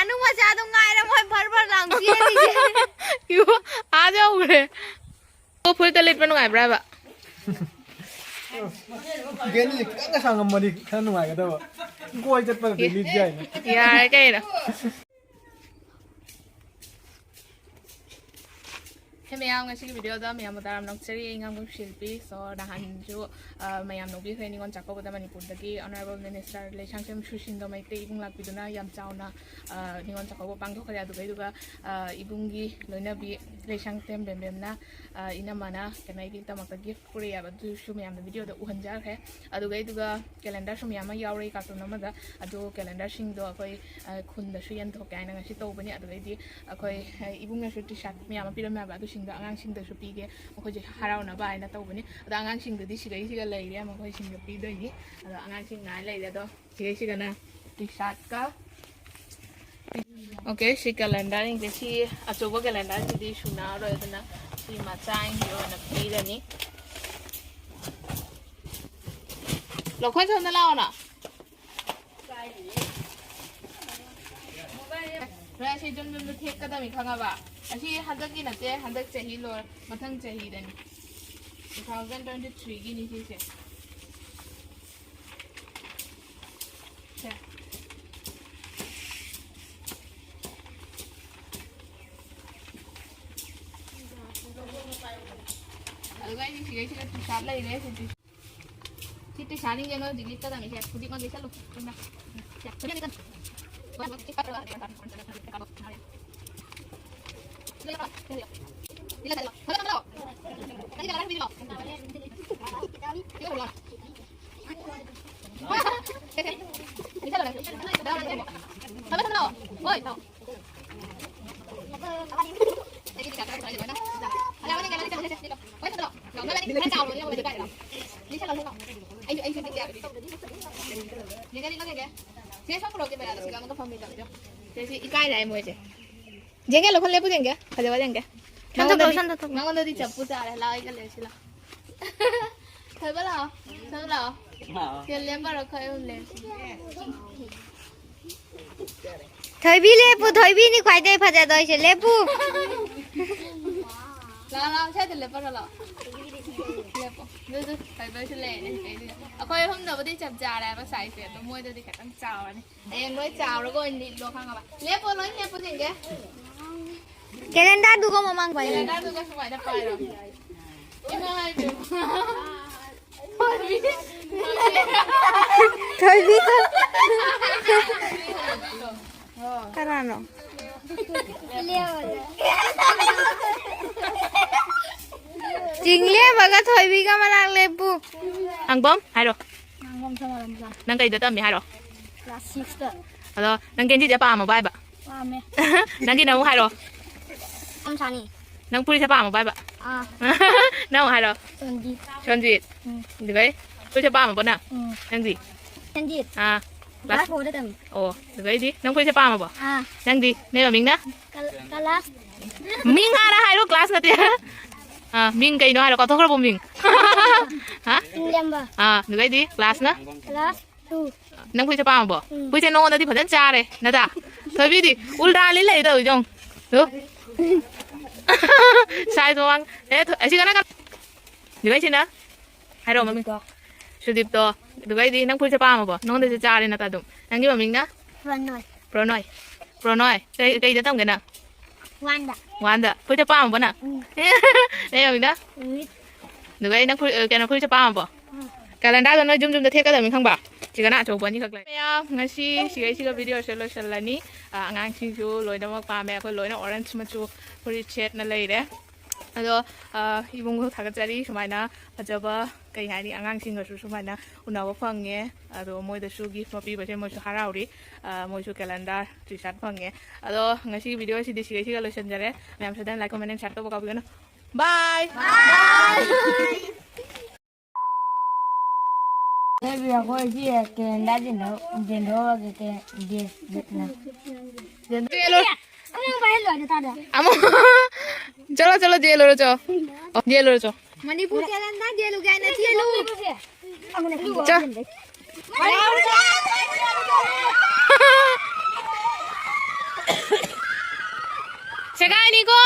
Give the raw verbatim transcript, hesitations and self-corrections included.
ꯅꯨꯡ ꯃꯆꯥꯗꯣ ꯉꯥꯏꯔ ꯃꯣꯏ ꯚꯔ ꯚꯔ ꯂꯥꯎ ꯆꯦꯜꯂꯤꯁꯦ꯫ ꯏꯕꯣ, ꯑꯥꯗ ꯌꯧꯈ꯭ꯔꯦ꯫ ꯑꯣ, ꯐꯨꯔꯤꯠꯇ ꯂꯤꯠꯄ ꯅꯨꯡꯉꯥꯏꯕ꯭ꯔꯥꯕ? ꯒꯦꯅꯤꯁꯦ ꯈꯤꯇꯪꯒ ꯁꯥꯡꯉꯝꯃꯗꯤ ꯈꯔ ꯅꯨꯡꯉꯥꯏꯒꯗꯕ꯫ ꯀꯣꯏ ꯆꯠꯄꯒ ꯂꯤꯠ ꯌꯥꯏꯅ꯫ ꯌꯥꯔꯦ ꯀꯩꯅꯣ꯫ ꯍꯦ ꯃꯌꯥꯝ, ꯉꯁꯤꯒꯤ ꯚꯤꯗꯤꯑꯣꯗ ꯃꯌꯥꯝꯕꯨ ꯇꯔꯥꯝꯅ ꯑꯣꯛꯆꯔꯤ꯫ ꯑꯩ ꯉꯥꯡꯕ ꯁꯤꯜꯄꯤ꯫ So, ꯅꯍꯥꯟꯁꯨ, ꯑ, ꯃꯌꯥꯝꯅ ꯎꯕꯤꯈ꯭ꯔꯦ, ꯅꯤꯉꯣꯜ ꯆꯥꯛꯀꯧꯕꯗ ꯃꯅꯤꯄꯨꯔꯗꯒꯤ Honourable Minister ꯂꯩꯁꯥꯡꯊꯦꯝ ꯁꯨꯁꯤꯟꯗꯣ ꯃꯩꯇꯩ ꯏꯕꯨꯡ ꯂꯥꯛꯄꯤꯗꯨꯅ ꯌꯥꯝ ꯆꯥꯎꯅ, ꯑ, ꯅꯤꯉꯣꯜ ꯆꯥꯛꯀꯧꯕ ꯄꯥꯡꯊꯣꯛꯈ꯭ꯔꯦ꯫ ꯑꯗꯨꯒꯩꯗꯨꯒ, ꯑ, ꯏꯕꯨꯡꯒꯤ ꯂꯣꯏꯅꯕꯤ ꯂꯩꯁꯥꯡꯊꯦꯝ ꯕꯦꯝꯕꯦꯝꯅ, ꯑ, ꯏꯅꯝꯃꯅ ꯀꯩꯅꯣ ꯑꯩꯒꯤꯗꯃꯛꯇ gift ꯄꯨꯔꯛꯑꯦꯕ꯫ ꯑꯗꯨꯁꯨ ꯃꯌꯥꯝꯗ ꯚꯤꯗꯤꯑꯣꯗ ꯎꯍꯟꯖꯈ꯭ꯔꯦ꯫ ꯑꯗꯨꯒꯩꯗꯨꯒ calendarꯁꯨ ꯃꯌꯥꯝ ꯑꯃ ꯌꯥꯎꯔꯛꯏ carton ꯑꯃꯗ꯫ ꯑꯗꯣ calendarꯁꯤꯡꯗꯣ ꯑꯩꯈꯣꯏ, ꯑ, ꯈꯨꯟꯗꯁꯨ ꯌꯦꯟꯊꯣꯛꯀꯦ ꯍꯥꯏꯅ ꯉꯁꯤ ꯇꯧꯕꯅꯤ꯫ ꯑꯗꯨꯗꯩꯗꯤ ꯑꯩꯈꯣꯏ, ꯑ, ꯏꯕꯨꯡꯅꯁꯨ T-shirt ꯃꯌꯥꯝ ꯑꯃ ꯄꯤꯔꯝꯃꯦꯕ, ꯑꯗꯨꯁꯤꯡꯗꯣ ꯑꯉꯥꯡꯁꯤꯡꯗꯁꯨ ꯄꯤꯒꯦ, ꯃꯈꯣꯏꯁꯦ ꯍꯔꯥꯎꯅꯕ ꯍꯥꯏꯅ ꯇꯧꯕꯅꯤ꯫ ꯑꯗꯣ ꯑꯉꯥꯡꯁꯤꯡꯗꯨꯗꯤ ꯁꯤꯒꯩꯁꯤꯒ ꯂꯩꯔꯦ, ꯃꯈꯣꯏꯁꯤꯡꯗꯣ ꯄꯤꯗꯣꯏꯅꯤ꯫ ꯑꯗꯣ ꯑꯉꯥꯡꯁꯤꯡ ꯉꯥꯏ ꯂꯩꯔꯦ꯫ ꯑꯗꯣ ꯁꯤꯒꯩꯁꯤꯒꯅ T-shirtꯀ, okay, ꯁꯤ calendarꯁꯤꯡꯁꯦ, ꯁꯤ ꯑꯆꯧꯕ calendarꯁꯤꯗꯤ ꯁꯨꯅꯔꯔꯣꯏ, ꯑꯗꯨꯅ ꯁꯤ ꯃꯆꯥꯁꯤꯡꯁꯦ ꯑꯣꯏꯅ ꯄꯤꯔꯅꯤ꯫ ꯂꯧꯈꯣꯟ ꯁꯣꯝꯗ ꯂꯥꯛꯑꯣꯅ꯫ ꯅꯣꯏ ꯑꯁꯤ ꯖꯨꯝ ꯖꯨꯝꯗ ꯊꯦꯛꯀꯗꯕꯅꯤ, ꯈꯪꯉꯕ? ꯑꯁꯤ ꯍꯟꯗꯛꯀꯤ ꯅꯠꯇꯦ, ꯍꯟꯗꯛ ꯆꯍꯤ ꯂꯣꯏ, ꯃꯊꯪ ꯆꯍꯤꯗꯅꯤ, two thousand twenty threeꯒꯤꯅꯤ ꯁꯤꯁꯦ꯫ ꯁꯦ꯫ ꯑꯗꯨꯒ ꯑꯩꯗꯤ ꯁꯤꯒꯩꯁꯤꯗ T-shirt ꯂꯩꯔꯦ, ꯁꯤ T-shirt꯫ ꯁꯤ T-shirtꯅꯤ ꯀꯩꯅꯣ ꯍꯧꯖꯤꯛ ꯂꯤꯠꯀꯗꯕꯅꯤꯁꯦ꯫ ꯍꯧꯖꯤꯛꯃꯛ ꯂꯤꯠꯁꯜꯂꯨ꯫ ꯆꯨꯝꯅ꯫ ꯁꯦ, ꯍꯧꯖꯤꯛ ꯂꯤꯠꯀꯗꯕꯅꯤ꯫ ꯊꯝꯃꯦ, ꯊꯝꯃꯦ, ꯂꯥꯛꯑꯣ꯫ ꯍꯣꯏ, ꯂꯥꯛꯑꯣ꯫ ꯁꯦ, ꯁꯤ ꯏꯀꯥꯏꯔꯦ ꯃꯣꯏꯁꯦ꯫ ꯌꯦꯡꯒꯦ, ꯂꯧꯈꯠ ꯂꯦꯞꯄꯨ ꯌꯦꯡꯒꯦ꯫ ꯐꯖꯕ ꯌꯦꯡꯒꯦ꯫ ꯁꯝꯗ ꯇꯧ, ꯅꯉꯣꯟꯗꯗꯤ, ꯁꯝꯗ ꯇꯧ꯫ ꯅꯉꯣꯟꯗꯗꯤ ꯆꯞꯄꯨ ꯆꯥꯔꯦ꯫ ꯂꯥꯛꯑꯣ, ꯑꯩꯒ ꯂꯦꯞꯁꯤ ꯂꯥꯛꯑꯣ꯫ ꯊꯣꯏꯕ ꯂꯥꯛꯑꯣ꯫ ꯊꯣꯏꯕ ꯂꯥꯛꯑꯣ꯫ ꯂꯥꯛꯑꯣ꯫ ꯁꯤꯗ ꯂꯦꯞꯄꯔꯣ, ꯑꯩꯈꯣꯏ ꯑꯍꯨꯝ ꯂꯦꯞꯁꯤ꯫ ꯊꯣꯏꯕꯤ ꯂꯦꯞꯄꯨ, ꯊꯣꯏꯕꯤꯅꯤ ꯈ꯭ꯋꯥꯏꯗꯩ ꯐꯖꯗꯣꯏꯁꯦ, ꯂꯦꯞꯄꯨ꯫ ꯂꯥꯛꯑꯣ, ꯂꯥꯛꯑꯣ, ꯁ꯭ꯋꯥꯏꯗ ꯂꯦꯞꯄꯒ ꯂꯥꯛꯑꯣ꯫ ꯂꯦꯞꯄꯣ꯫ ꯑꯗꯨꯁꯨ ꯊꯣꯏꯕꯤꯁꯨ ꯂꯩꯔꯦꯅꯦ ꯁꯤꯗꯩꯁꯤꯗ꯫ ꯑꯩꯈꯣꯏ ꯑꯍꯨꯝꯅꯕꯨꯗꯤ ꯆꯞ ꯆꯥꯔꯦ ꯍꯥꯏꯕ size ꯁꯦ, ꯑꯗꯣ ꯃꯣꯏꯗꯗꯤ ꯈꯤꯇꯪ ꯆꯥꯎꯔꯅꯤ꯫ ꯍꯌꯦꯡ ꯂꯣꯏ ꯆꯥꯎꯔꯒ ꯑꯣꯏꯅ ꯂꯤꯠꯂꯣ ꯈꯪꯉꯕ? ꯂꯦꯞꯄꯣ, ꯂꯣꯏ ꯂꯦꯞꯄꯣ ꯌꯦꯡꯒꯦ꯫ Calendar ꯗꯨꯒ ꯃꯃꯥꯡ ꯄꯥꯏꯌꯨ꯫ Calendar ꯗꯨꯒ ꯁꯨꯃꯥꯏꯅ ꯄꯥꯏꯔꯣ꯫ ꯏꯃꯥ ꯏꯕꯦꯝꯃ꯫ ꯊꯣꯏꯕꯤ꯫ ꯀꯅꯥꯅꯣ? ꯆꯤꯡꯂꯦꯝꯕꯒ ꯊꯣꯏꯕꯤꯒ ꯃꯅꯥꯛ ꯂꯦꯞꯄꯨ꯫ ꯍꯪꯕꯝ, ꯍꯥꯏꯔꯣ꯫ ꯉꯥꯡꯕꯝ ꯁꯃꯥꯔꯝꯆꯥ꯫ ꯅꯪ ꯀꯩꯗ ꯇꯝꯃꯤ ꯍꯥꯏꯔꯣ? Class six ꯇ꯫ ꯑꯗꯣ ꯅꯪ ꯀꯦꯟꯗꯤꯁꯦ ꯄꯥꯝꯃꯕ ꯍꯥꯏꯕ? ꯄꯥꯝꯃꯦ꯫ ꯅꯪꯒꯤꯅ ꯑꯃꯨꯛ ꯍꯥꯏꯔꯣ꯫ ꯁꯝꯁꯥꯅꯤ꯫ ꯅꯪ ꯐꯨꯔꯤꯠꯁꯦ ꯄꯥꯝꯃꯕ ꯍꯥꯏꯕ? ꯑꯥ꯫ ꯅꯪ ꯑꯃꯨꯛ ꯍꯥꯏꯔꯣ꯫ ꯁꯣꯟꯖꯤꯠ꯫ ꯁꯣꯟꯖꯤꯠ꯫ ꯎꯝ꯫ ꯑꯗꯨꯒꯩ ꯐꯨꯔꯤꯠꯁꯦ ꯄꯥꯝꯃꯕꯣ ꯅꯪ? ꯎꯝ꯫ ꯅꯪꯗꯤ? ꯁꯣꯟꯖꯤꯠ꯫ ꯑꯥ꯫ Class class four ꯗ ꯇꯝꯃꯤ꯫ ꯑꯣ, ꯑꯗꯨꯒꯩꯗꯤ ꯅꯪ ꯐꯨꯔꯤꯠꯁꯦ ꯄꯥꯝꯃꯕꯣ? ꯑꯥ꯫ ꯅꯪꯗꯤ? ꯅꯣꯏ ꯃꯃꯤꯡꯅ? ꯀꯜ-, ꯀꯂꯥꯁ꯫ ꯃꯤꯡ ꯍꯥꯟꯅ ꯍꯥꯏꯔꯣ, class ꯅꯠꯇꯦ꯫ ꯑꯥ, ꯃꯤꯡ ꯀꯩꯅꯣ ꯍꯥꯏꯔꯣ, ꯀꯥꯎꯊꯣꯛꯈ꯭ꯔꯕꯣ ꯃꯤꯡ? ꯍꯥ? ꯆꯤꯡꯂꯦꯝꯕ꯫ ꯑꯥ, ꯑꯗꯨꯒꯩꯗꯤ class ꯅ? Class two꯫ ꯅꯪ ꯐꯨꯔꯤꯠꯁꯦ ꯄꯥꯝꯃꯕꯣ? ꯎꯝ꯫ ꯐꯨꯔꯤꯠꯁꯦ ꯅꯉꯣꯟꯗꯗꯤ ꯐꯖꯅ ꯆꯥꯔꯦ, ꯅꯠꯇ꯭ꯔꯥ? ꯊꯣꯏꯕꯤꯗꯤ ꯎꯜꯇꯥ ꯂꯤꯠ ꯂꯩ ꯇꯧꯔꯤꯗꯣ ꯌꯦꯡꯉꯨ꯫ ꯇꯨ꯫ Size ꯃꯃꯥꯡ-, ꯑꯦ, ꯊꯣ-, ꯑꯁꯤ ꯀꯅꯥ ꯀꯅꯥ? ꯑꯗꯨꯒꯩꯁꯤꯅ? ꯍꯥꯏꯔꯛꯑꯣ ꯃꯃꯤꯡ꯫ ꯁꯨꯗꯤꯞꯇꯣ꯫ ꯁꯨꯗꯤꯞꯇꯣ꯫ ꯑꯗꯨꯒꯩꯗꯤ ꯅꯪ ꯐꯨꯔꯤꯠꯁꯦ ꯄꯥꯝꯃꯕꯣ? ꯅꯉꯣꯟꯗꯁꯨ ꯆꯥꯔꯦ ꯅꯠꯇ꯭ꯔꯥ ꯑꯗꯨꯝ꯫ ꯅꯪꯒꯤ ꯃꯃꯤꯡꯅ? ꯄ꯭ꯔꯅꯣꯏ꯫ ꯄ꯭ꯔꯅꯣꯏ꯫ ꯄ꯭ꯔꯅꯣꯏ꯫ ꯀꯩ, ꯀꯩꯗ ꯇꯝꯒꯦ ꯅꯪ? One ꯗ꯫ One ꯗ꯫ ꯐꯨꯔꯤꯠꯁꯦ ꯄꯥꯝꯃꯕꯣ ꯅꯪ? ꯎꯝ꯫ ꯅꯪ ꯃꯃꯤꯡꯅ? ꯔꯣꯍꯤꯠ꯫ ꯑꯗꯨꯒꯩ ꯅꯪ ꯐꯨꯔꯤꯠ, ꯀꯩꯅꯣ, ꯐꯨꯔꯤꯠꯁꯦ ꯄꯥꯝꯃꯕꯣ? ꯎꯝ꯫ Calendar ꯗꯣ ꯅꯣꯏ ꯌꯨꯝ ꯌꯨꯝꯗ ꯊꯦꯠꯀꯗꯕꯅꯤ ꯈꯪꯕ? ꯁꯤ ꯀꯅꯥ ꯑꯆꯧꯕ ꯑꯅꯤꯈꯛ ꯂꯩ꯫ ꯃꯌꯥꯝ, ꯉꯁꯤ ꯁꯤꯒꯩꯁꯤꯒ video ꯁꯦ ꯂꯣꯏꯁꯤꯜꯂꯅꯤ꯫ ꯑ, ꯑꯉꯥꯡꯁꯤꯡꯁꯨ ꯂꯣꯏꯅꯃꯛ ꯄꯥꯝꯃꯦ꯫ ꯑꯩꯈꯣꯏ ꯂꯣꯏꯅ orange ꯃꯆꯨ ꯐꯨꯔꯤꯠ ꯁꯦꯠꯅ ꯂꯩꯔꯦ꯫ ꯑꯗꯣ, ꯑ, ꯏꯕꯨꯡꯉꯣ ꯊꯥꯒꯠꯆꯔꯤ, ꯁꯨꯃꯥꯏꯅ ꯐꯖꯕ, ꯀꯩ ꯍꯥꯏꯅꯤ, ꯑꯉꯥꯡꯁꯤꯡꯒꯁꯨ ꯁꯨꯃꯥꯏꯅ ꯎꯅꯕ ꯐꯪꯉꯦ꯫ ꯑꯗꯣ ꯃꯣꯏꯗꯁꯨ gift ꯑꯃ ꯄꯤꯕꯁꯦ ꯃꯣꯏꯁꯨ ꯍꯔꯥꯎꯔꯤ꯫ ꯑ, ꯃꯣꯏꯁꯨ calendar T-shirt ꯐꯪꯉꯦ꯫ ꯑꯗꯣ ꯉꯁꯤꯒꯤ video ꯁꯤꯗꯤ ꯁꯤꯒꯩꯁꯤꯒ ꯂꯣꯏꯁꯤꯟꯖꯔꯦ꯫ ꯃꯌꯥꯝ ꯁꯣꯏꯗꯅ like, comment and share ꯇꯧꯕ ꯀꯥꯎꯕꯤꯒꯅꯨ꯫ Bye! Bye! Baby, ꯑꯩꯈꯣꯏꯒꯤ calendar ꯗꯦꯟꯊꯣꯛ-, ꯗꯦꯟꯊꯣꯛꯑꯒꯦ, ꯀꯦ-, ꯗꯦ-, ꯗꯦ-, ꯅ꯫ ꯆꯦꯜꯂꯣ꯫ ꯑꯃꯨꯛ ꯄꯥꯏꯍꯜꯂꯣ ꯑꯗꯨ ꯇꯥꯗ꯫ ꯑꯃꯨꯛ꯫ ꯆꯠꯂꯣ, ꯆꯠꯂꯣ, ꯆꯦꯜꯂꯨꯔꯣ, ꯆꯣ꯫ ꯑꯣ, ꯆꯦꯜꯂꯨꯔꯣ, ꯆꯣ꯫ ꯃꯅꯤꯄꯨꯔ calendar ꯌꯦꯜꯂꯨꯒꯦ ꯍꯥꯏꯅ ꯆꯦꯜꯂꯨ꯫ ꯆꯣ꯫ ꯁꯦꯒꯥꯏꯅꯤꯀꯣ꯫